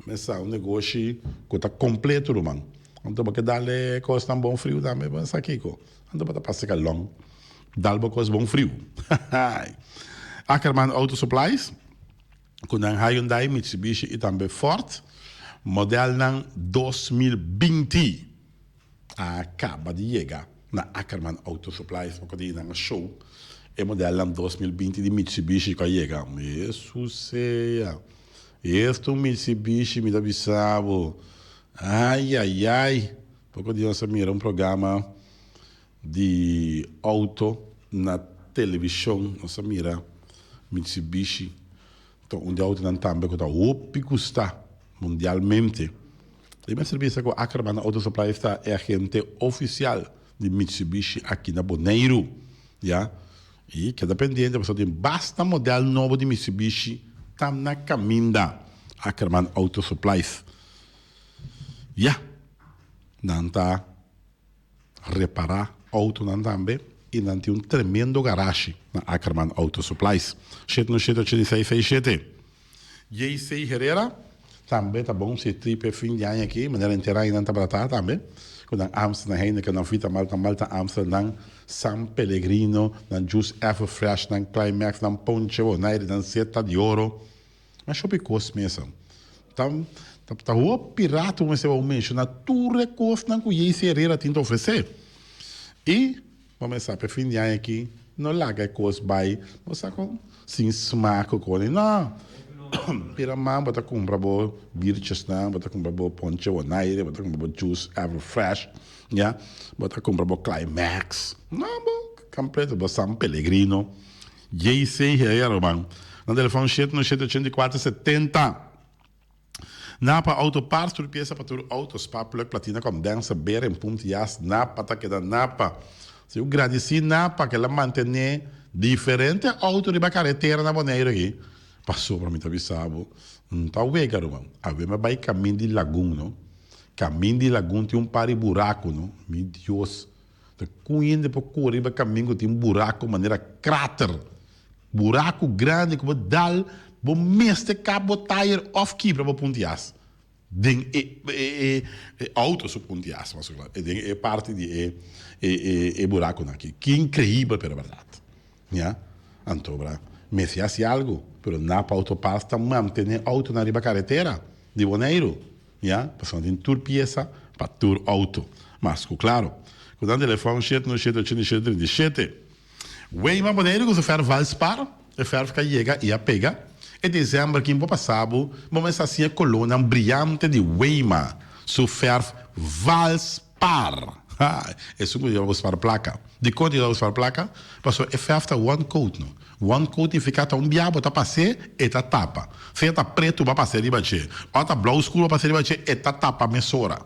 mester un negoshi ku ta kompleto ruman, anto bo ke dal e kosnan bon friu tambe, bo sa kiko, anto bo ta pasa ka lòn dal bo kos bon friu, Ackerman Auto Supplies. Ku nan Hyundai, Mitsubishi i tambe Ford modelnan 2020 a kaba di yega na Ackerman Auto Supplies pa ku nan a show e modelnan 2020 di Mitsubishi ku a yega. Hesus sea! Esto Mitsubishi mi ta bisa bo! Ayayay! Poko di nos a mira un programa di auto na televishon nos a mira Mitsubishi ta un di autonan tambe ku ta hopi gusta mundialmente. I mester bisa ku Ackerman Auto Supplies ta e agente ofisial di Mitsubishi aki na Boneiru. Ya. I keda pendiente pasobra tin basta modèl nobo di Mitsubishi ta na kaminda. Ackerman Auto Supplies. Ya. Nan ta repará outonan tambe i nan tin un tremendo garashi na Ackerman Auto Supplies. 717 86 67. JC Herrera tambe ta bon si trip e fin di aña aki, manera henter aña nan tabata ta tambe, ku nan Amstel, nan Heineken, nan Vita Malta, Malta Amstel, nan San Pellegrino, nan Juice Everfresh, nan Climax, nan Ponche Bonaire, nan Zeta di Oro. Mas hopi kos mesa. Ta ta hopi rato mester bo menshoná tur e kosnan ku JC Herrera tin ta ofresé. I bo mester sa pa e fin di aña aki no laga e kos bai bo sa kon sin smak ku kos. No! Bira man bo ta kumpra bo biertjesnan, bo ta kumpra bo ponche bonaire, bo ta kumpra bo juice ever fresh, ya, bo ta kumpra bo climax, no bo kompleto bo San Pellegrino. JC Herrera ruman. Na telefon shete no shete 84 70. Napa Auto Parts tur pieza pa tur auto, spark plug, platina, condenser, bearing, pump jas, Napa ta keda Napa. Si u gradisi Napa ke la mantene diferente auto riba karetera na Boneiru aki, pasobra mi ta bisa bo, N ta wega ruman. Awe mi a bai kamin di Lagun no. Kamin di Lagun tin un par di buraku no. Mi Dios. Ta ku hende por kore riba kamin ku tin buraku manera krater, buraku grandi ku bo dal bo mester kap bo tayer òf kibra bo puntias den e e outo su puntias mas o menos den e parti di e e burakunan aki. Ki inkreibel pero bèrdat. Ya, anto bra mester hasi algu pero Napa Auto Parts ta mantené outonan riba karetera di Boneiru. Ya, pasobra tin tur piesa pa tur auto. Mas ku klaro, ku nan telefòn 797 87 37. Weima Boneiru ku su fèrf Valspar, e fèrf ka yega i a pega. E desèmber kin por pasa bo, bo mester hasi e kolónan briante di Weima su fèrf Valspar. Ha! Esun ku yama bo spar plaka. Dikon ta yama bo spar plaka? Pasobra e fèrf ta one coat no. One coat nifiká ta un bia bo ta pas'é, e ta tapa. Sea ta pretu bo a pas'é riba dje, òf ta blou skur bo a pas'é riba dje, e ta tapa mesora.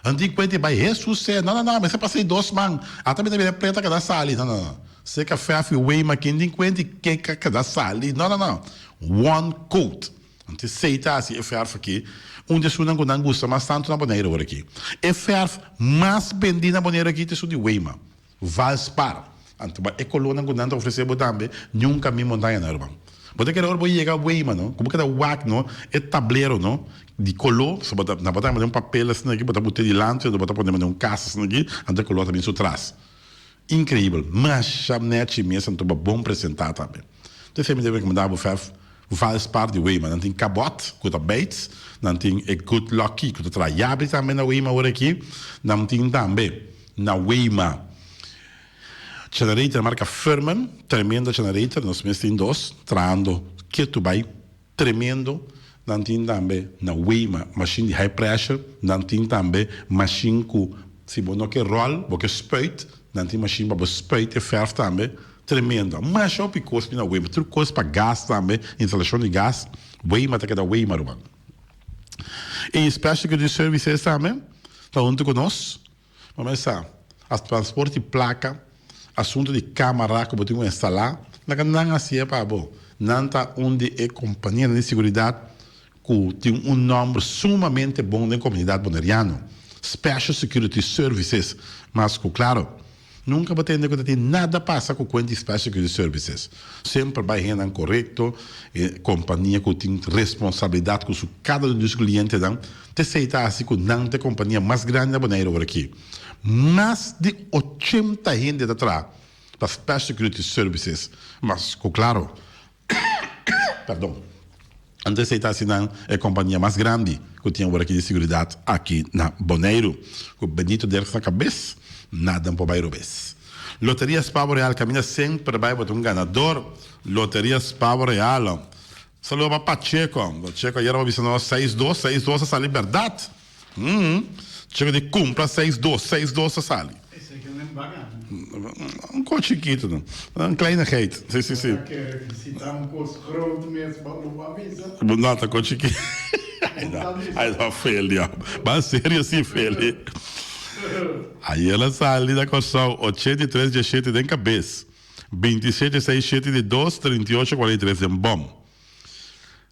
Nan tin kuenta i bai, Hesus sè, no, no, no, mester pas'é dos man. Ata mi ta bira preta keda sali. No, no, no. Seka fèf i wei ma kin tin kuenta i keka keda sali. No, no, no. One coat. Anto esei ta hasi e fèrf aki un di esunnan ku nan gusta mas tantu na Boneiru awor aki. E fèrf mas bendí na Boneiru aki ta esun di Weima. Valspar. Anto ba e kolónan ku nan ta ofresé bo tambe, niun kamin montaña no, ruman. Bo ta kere ora bo yega Weima, no, ku bo keda wak, no, e tablero, no, di koló, so bo ta, nan bo ta manda un papel asina aki, bo ta bute dilanti, anto bo ta pone manda un kas asina aki, anto e koló ta bin su tras. Inkreibel. Masha nechi mes, anto bo bon presentá tambe. Esei mi ta rekomendá bo fèf Valspar di Weima. Nan tin kabòt ku ta beits, nan tin e Good Lucky ku ta traha yabri tambe na Weima ora aki, nan tin tambe na Weima generator marka Firman, tremendo generator, nos mes tin dos trahando ketu bai tremendo, nan tin tambe na Weima mashin di high pressure, nan tin tambe mashin ku si bo no ke ròl bo ke spuit, nan tin mashin pa bo spuit e fèrf tambe. Tremendo. Masha hopi kos mi na Weima. Tur kos pa gas tambe, instalashon di gas, Weima ta keda Weima ruman. E Special Security Services tambe ta huntu ku nos. Bo mester sa, as transporte di plaka, asuntu di kamara ku bo tin ku instalá, laga nan hasié pa bo. Nan ta un di e kompanianan di seguridat ku tin un nòmber sumamente bon den komunidat boneriano, Special Security Services. Mas ku klaro. Nunka bo tende ku ta tin nada pasa ku kuenta di Special Security Services. Semper bai hendenan korekto, e kompania ku tin responsabilidat ku su kada un di su klientenan. T'esei ta hasi ku nan ta e kompania mas grandi na Boneiru awor aki. Mas di ochenta hende ta traha pa Special Security Services. Mas ku klaro. Perdon. Anto esei ta hasi nan e kompania mas grandi ku tin awor aki di seguridat aki na Boneiru. Ku Benito Derks na kabes, nada no por bai robes. Loteria Spavo Real kaminda semper bai bo ta un ganador. Loteria Spavo Real. Saludo pa Pacheco. Pacheco ayera bo bisa nos seis dos, seis dos a sali bèrdat. Chego di cumpra seis dos, seis dos a sali. Esei ke nen baga. Un kos chikito no. Un kleinigheid. Si, si, si. Bo ta kere si ta un kos groot mes bo lo bo a bisa. No, ta kos chikito. Ai no Feli oh. Ban serio si Feli. Ayer a sali na Kòrsou 83 diesshete den kabes, 27 seis shete di dos, 38 43 den bòm.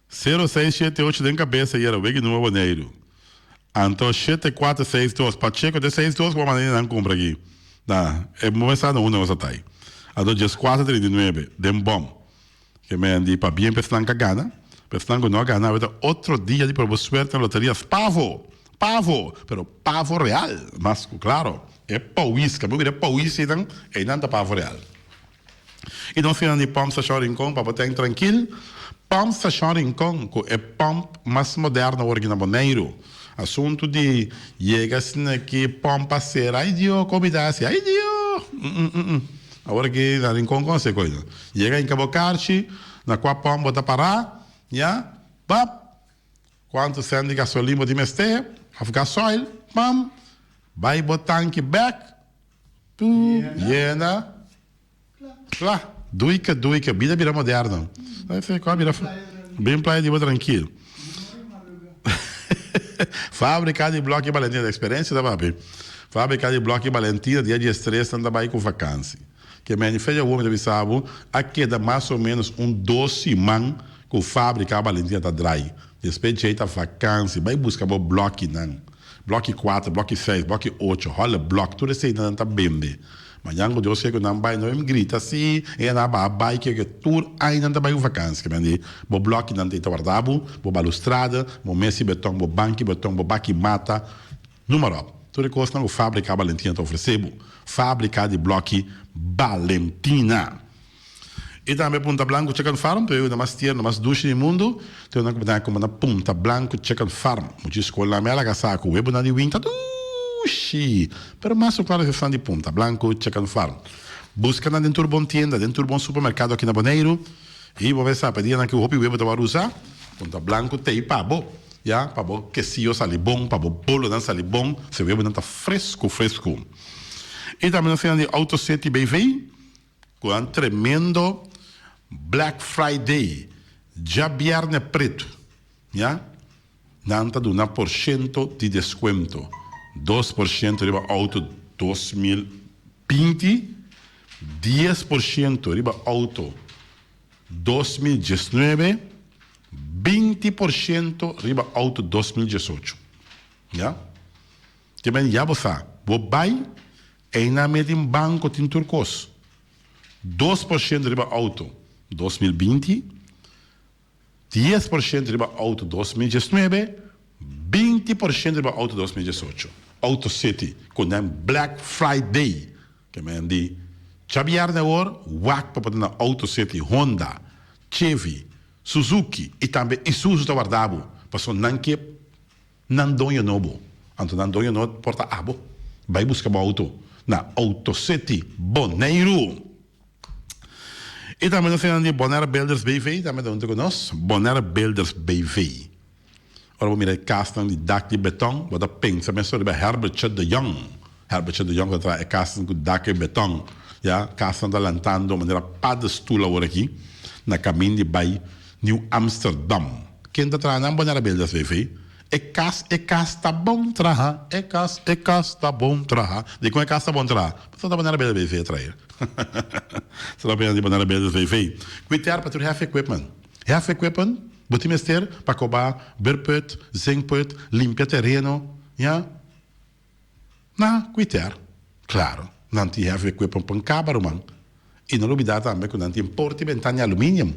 Sero seis shete ocho den kabes ayer a wiki numa Boneiru. Anto shete kuater seis dos, Pacheco te seis dos ku bo manda nan kumpra aki. Na e momento sa na unda nos a tai. Anto dieskuater 39 den bòm. Ke men di pabien pa esnan ka gana, pa esnan ku no a gana awor ta otro dia di proba suerte na loteria Spavo! Pavo! Pero pavo real, mas ku klaro. E powis, ka bo mira e powis einan, einan ta pavo real. I nos finan di Pump Station Rincon pa bo ten trankil. Pump Station Rincon ku e pump mas moderno awor aki na Boneiru. Asuntu di yega asina ki pump a sera, ay Dio, kon mi ta hasi, ay Dio! Awor aki na Rincon kon hasi koina. Yega hinka bo karchi na kua pump bo ta pará, ya, pap, kuantu sènt di gasolin bo tin mester, òf gasoil, pam, bai bo tanki bèk, tu yena, kla, duike duike, bida bira moderno. Bin playa di bo trankil. Fabrika di bloki Balentina, eksperensia ta papia. Fabrika di bloki Balentina dia diestres nan ta bai ku vakansi. Ke meni fecha awor mi ta bisa bo a keda mas o menos un dos siman ku fabrika Balentina ta drai. Despues djei ta vakansi, bai buska bo blokinan. Bloki kuater, bloki seis, bloki ocho, holle blok, tur eseinan nan ta bende. Mañan ku Dios ke ku nan bai no em grita si e nan a baha bai ke ke tur aña nan ta bai ku vakansi. Ke meni bo blokinan ta warda bo, bo balustrada, bo mesi beton, bo banki beton, bo baki mata. Numa ròp, tur e kosnan ku Fábrika Balentina ta ofresé bo. Fábrika di Blòki Balentina. I tambe Punta Blanco Chicken Farm, ta e una mas tierno, mas dushi di mundu. Ta e una ku bo ta kumpra na Punta Blanco Chicken Farm. Mucha skolnan mi a laga sa ku webunan di win ta dushi. Pero mas ku klaro esnan di Punta Blanco Chicken Farm. Buska nan den tur bon tienda, den tur bon supermerkado aki na Boneiru. I bo mester sa pa e dianan ku hopi webu ta wòrdu usá, Punta Blanco t'ei pa bo. Ya, pa bo kesiyo sali bon, pa bo bolonan sali bon, se webunan ta fresku fresku. I tambe nos tin di Auto City BV ku nan tremendo Black Friday djabierne pretu, ya, nan ta duna porshento di deskuento, 2% riba auto 2020, 10% riba auto 2019, 20% riba auto 2018. Ya. Te men ya bo sa, bo bai einan me tin banco tin tur cos. 2% riba auto 2020, 10% riba auto 2019, 20% riba auto 2018. Auto City cu nan Black Friday. Ke men di djabièrnè awor wak pa pone na Auto City Honda, Chevy, Suzuki i tambe Isuzu ta warda bo paso nan ke nan doño nobo. Anto nan doño nobo por ta abo. Bai buska bo auto na Auto City Boneiru. I tambe nos tin di Bonaire Builders BV tambe ta huntu ku nos. Bonaire Builders BV. Ora bo mira e kasnan di dak di beton, bo ta pensa mesora riba Herbertje de Jong. Herbertje de Jong ta traha e kasnan ku dak di beton. Ya, kasnan ta lantando manera paddestoel awor aki na kamin di bai Nieuw Amsterdam. Ken ta traha nan? Bonaire Builders BV. E kas, e kas ta bon traha, e kas, e kas ta bon traha. Dikon e kas ta bon traha? Pasobra ta Bonaire Builders BV a traha. Esaki ta pena di Bonaire Builders BV. Kuiter pa tur heavy equipment. Heavy equipment bo tin mester pa koba beurput, zinkput, limpia tereno, ya. Na kuiter, klaro, nan tin heavy equipment pa kaba ruman. I no lubida tambe ku nan tin porta di bentana di aluminium.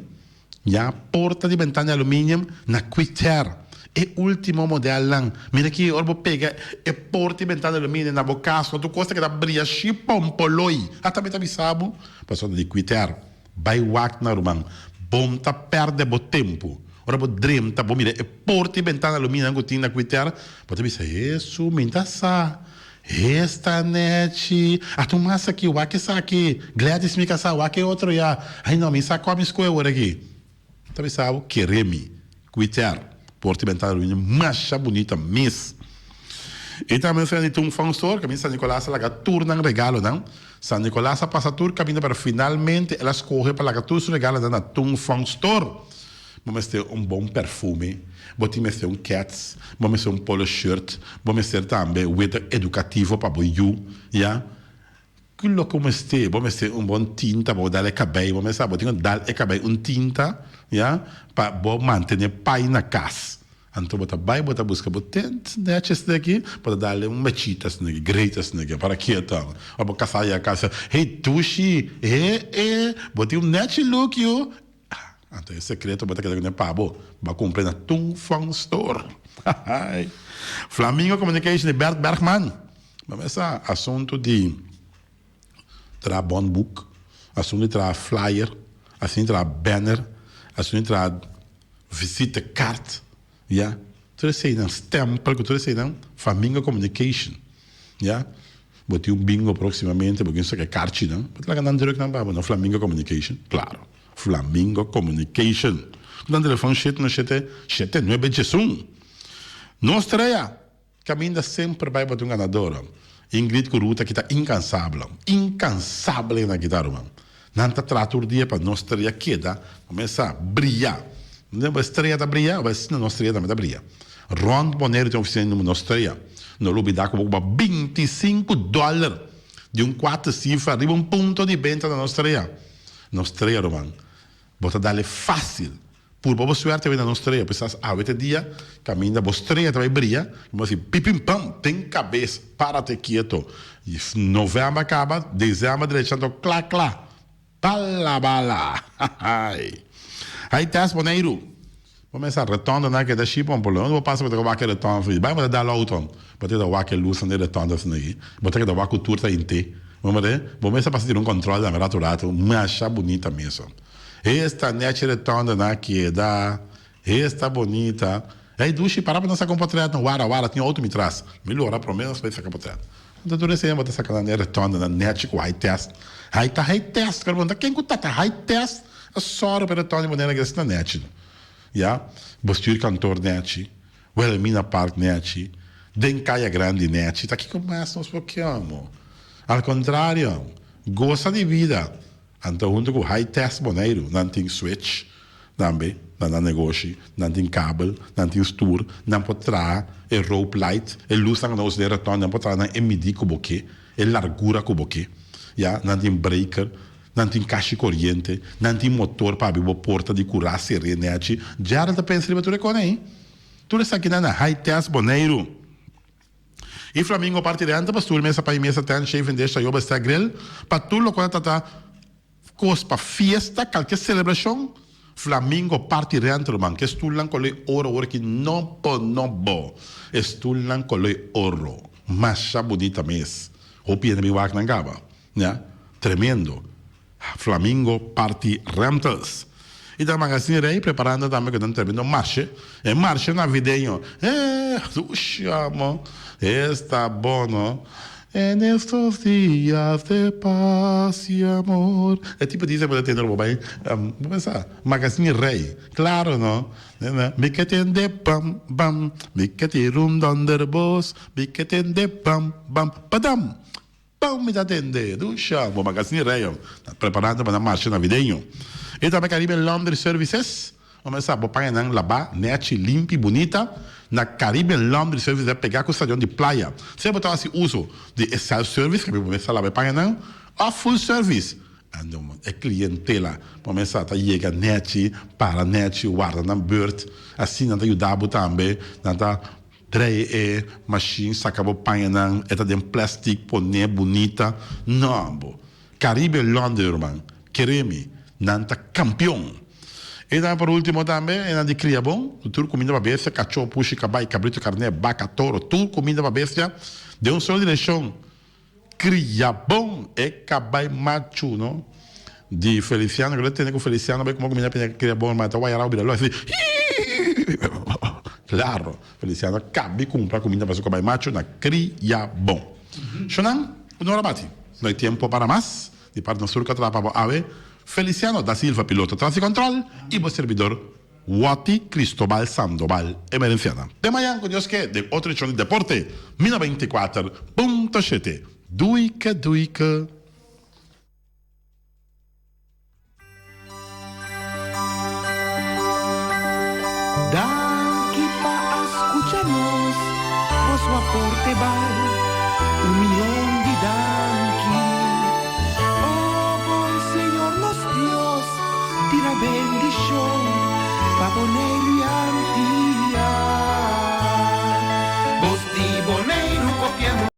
Ya, porta di bentana di aluminium na kuiter. E ultimo modelnan. Mira ki ora bo pega e porta di bentana di aluminium na bo kas, no tur kos ta keda bria shi pompoloi. Ata mi ta bisa bo, pasobra di kuiter. Bai wak na ruman. Bon ta perde bo tempu. Ora bo drenta, bo mira e porta i bentana aluminium ku tin na kuiter, bo ta bisa, Hesu, mi ta sa. Esta nechi. Ata un mas aki, wak esaki. Gladys mi kasá, wak e otro ya. Ai no, mi sa kua mi skohe awor aki. Ta bisa bo, kere mi. Kuiter, porta i bentana aluminium masha bunita mes. I tambe nos di Tung Fong Store, kaminda San Nicolas a laga tur nan regalonan. San Nicolas a pasa tur kaminda pero finalmente el a skohe pa laga tur su regalonan na Tung Fong Store. Bo mester un bon perfume, bo tin mester un kets, bo mester un polo shirt, bo mester tambe weta edukativo pa bo yu, ya. Ki loke bo mester? Bo mester un bon tinta pa bo dal e kabei, bo mester sa bo tin ku dal e kabei un tinta, ya, pa bo mantene pai na kas. Anto bo ta bai bo ta buska bo tent netjes esaki, bo ta dal un mechita esaki, great esaki, para kieta. Ora bo kasa ya kasa, hey dushi, he e, bo tin un nechi look yu. Anto e sekreto bo ta keda kuné pa bo. Bo a kumpra na Tung Fong Store. Hahay. Flamingo Communication di Bert Bergman. Bo mester sa asuntu di traha bon boek, asuntu di traha flyer, asuntu di traha banner, asuntu di traha visitekaart, ya. Tur eseinan, stempel ku tur eseinan, Flamingo Communication, ya. Bo tin un bingo próksimamente, bo kin saka e karchinan, bo ta laga nan druk nan pa bo na Flamingo Communication, klaro. Flamingo Communication. Ku nan telefòn shete no shete, shete nuebe djesun. Nos tarea, kaminda semper bai bo ta un ganador. Ingrid ku Ruth aki ta inkansabel. Inkansabel nan aki ta ruman. Nan ta traha tur dia pa nos tarea keda kuminsá bria. Bo strea ta bria, bo asina nos strea tambe ta bria. Rònt Boneiru tin ofisina di number nos strea. No lubidá ku bo kuba 25 dòler di un kuater sifra riba un punto di benta na nos strea. Nos strea, ruman, bo ta dal e fásil. Purba bo suerte bai na nos strea. Pisas awe ta e dia kaminda bo strea ta bai bria i bo a si pipim pam den kabes, párate kieto. Novèmber kaba, desèmber drecha anto kla kla. Bala bala! Hahaai! Hay test Boneiru! Bo mester retonda nan keda shi pon por lo menos bo pasa bo ta wak e retonda afini. Bai bo ta dal auto bo ta keda wak e lusnan di e retonda asina aki. Bo ta keda wak ku tur ta inte. Bo mira bo mester pasa tira un control tambe ratu ratu. Masha bunita mesun. Esta nechi retonda nan a keda. Esta bonita. Hey dushi para pa nan saka un potret no. Wara wara tin auto mi tras. Mi lora prome nos bai saka potret. Anto tur esei bo ta saka nan e retonda nan nechi ku high test. Hai ta high test. Kor bo ta ken ku ta ta high test a sòru pa e retonda di manera asina nechi no. Ya, bestuurkantoor nechi, Wilhelmina Park nechi, den Kaya Grandi nechi. Ta kiko mas nos por ke amo? Al kontrario, gosa di bida. Anto huntu ku High Test Boneiru nan tin switch tambe na nan negoshi, nan tin kabel, nan tin stuur, nan por traha e rope light, e lusnan ku nan usa den raton, nan por traha nan e midi ku bo ke, e largura ku bo ke. Ya, nan tin breaker, nan tin kashi koriente, nan tin motor pa habri bo porta di kurá ser'é nèchi. Gerald ta pensa riba tur e kos ei. Tur esakinan na High Test Boneiru. E Flamingo parti renta pa stoel, mesa, pai mesa, tent, shaving dish, tayoba, stack, grill, pa tur locual ta ta cos pa fiesta, calke celebracion, Flamingo parti renta ruman, ke stoelnan coloi oro awor ki no bo no bo, e stoelnan coloi oro, masha bunita mes, hopi hende bin wak nan caba, ya, tremendo. Flamingo Party Rentals. Y ta Magazine Rey preparando tambe cu nan tremendo marshe, e marshe navideño. Eh, dushi amo, esta bono. En estos dias de paz y amor. E tipo di bo ta tende bo bay, bo pensa, Magazine Rey, claro no. Mi ke tende bam bam, mi ke tira un donderbos, mi ke tende bam bam, padam. Pau mi ta tende, dusha, bo magazine Rayon ta preparando pa nan marcha navideño. E tambe Caribbean Laundry Services, bo mester sa bo pañanan labá, nechi, limpi, bunita na Caribbean Laundry Services ta pegá ku stadion di playa. Sea bo ta hasi uso di e self service, kaminda bo mester laba e pañanan, òf full service. Anto e klientela bo mester sa ta yega nechi, para nechi, warda nan beurt, asina nan ta yuda bo tambe, nan ta. Drei e mashin saka bo pañanan e ta den plastic pone bunita no bo Caribe Laundry ruman kere mi nan ta campeon e tambe por ultimo tambe e nan di cria bon tur cuminda pa bestia cacho pushi cabai cabrito carne baca toro tur cuminda pa bestia den un solo direccion cria bon e cabai machu no di Feliciano cu lo tene cu Feliciano bay como cuminda pa cria bon ma ta wayarao bira lo asi hiiiiii claro Feliciano a cabi cumpra cuminda pa su cabai machu na cria bon Shonan un ora bati no hay tiempo para mas di parti nos tur cu a traha pa bo awe Feliciano da Silva piloto tras di control y bo servidor Watty Cristobal Sandoval Emerenciana. Te mañan ku Dios ke den otro edishon di Deporte Mi 94.7. Duike duike. aporte bal un mion di danki. O bon Señor nos Dios, tira bendishon pa Boneiru.